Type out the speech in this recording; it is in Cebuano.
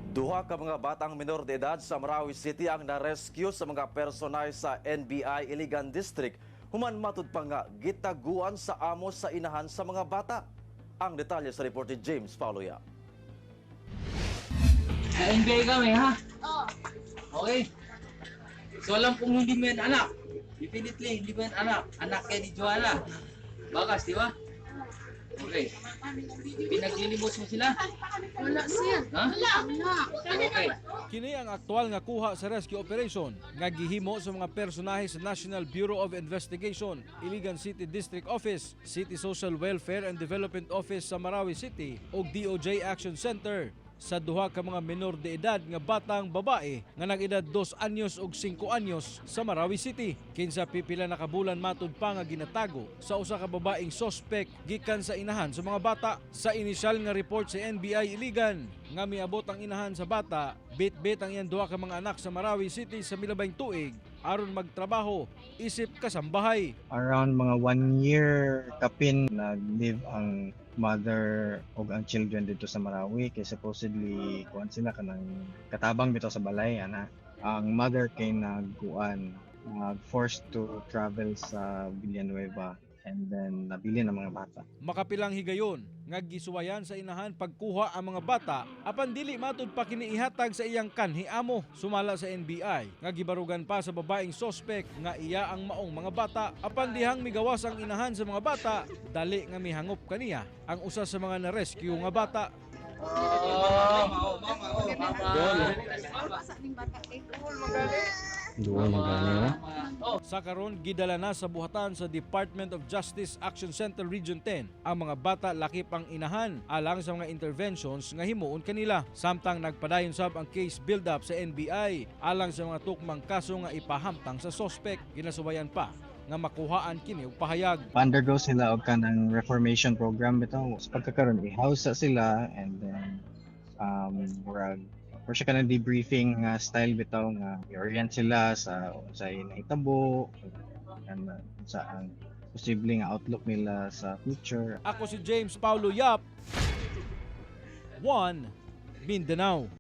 Duha ka mga batang minor de edad sa Marawi City ang na-rescue sa mga personay sa NBI Iligan District human matud pa nga gitaguan sa amo sa inahan sa mga bata. Ang detalye sa report ni James Paulo Yap. Sa NBI kami, ha? Oo. Okay. So alam kong hindi mo yan anak. Definitely, hindi mo yan anak. Anak kay ni Joanna. Bakas, di ba? Okay. Pinaglilimos mo sila? Wala siya. Ha? Wala. Wala. Okay. Kini ang aktual nga kuha sa rescue operation nga gihimo sa mga personahe sa National Bureau of Investigation, Iligan City District Office, City Social Welfare and Development Office sa Marawi City ug DOJ Action Center sa duha ka mga menor de edad nga batang babae nga nag-edad 2 anyos ug 5 anyos sa Marawi City. Kinsa pipila na ka bulan matud pa nga ginatago sa usa ka babaeng sospek gikan sa inahan sa mga bata. Sa inisyal nga report sa NBI Iligan nga miabot ang inahan sa bata, bit-bit ang iyang duha ka mga anak sa Marawi City sa milabay tuig aron magtrabaho isip kasambahay. Around mga one year kapin nag-live ang mother ug ang children dito sa Marawi kay supposedly kuan sila kanang katabang bitaw sa balay ana. Ang mother kay nagkuan, nag forced to travel sa Villanueva and then nabili ng mga bata. Makapilang higayon nga gisuwayan sa inahan pagkuha ang mga bata apan dili matud pa kini ihatag sa iyang kanhi amo. Sumala sa NBI nga gibarugan pa sa babaeng sospek nga iya ang maong mga bata, apan dihang migawas ang inahan sa mga bata, dali nga mihangop kaniya ang usa sa mga na-rescue nga bata. Oh, Sa ning bata eh. Duol magani na. Sa karon, gidala na sa buhatan sa Department of Justice Action Center Region 10 ang mga bata lakip ang inahan alang sa mga interventions nga himuon kanila. Samtang nagpadayon sab ang case build-up sa NBI alang sa mga tukmang kaso nga ipahamtang sa sospek. Ginasubayan pa nga makuhaan kini og pahayag. Pa-undergo sila og kanang reformation program bitaw. Sa pagkakaroon, i-house sila and then murag or siya kanang debriefing nga style bitaw nga i-orient sila sa unsay nahitabo and sa ang posible nga outlook nila sa future. Ako si James Paulo Yap, 1 Mindanao.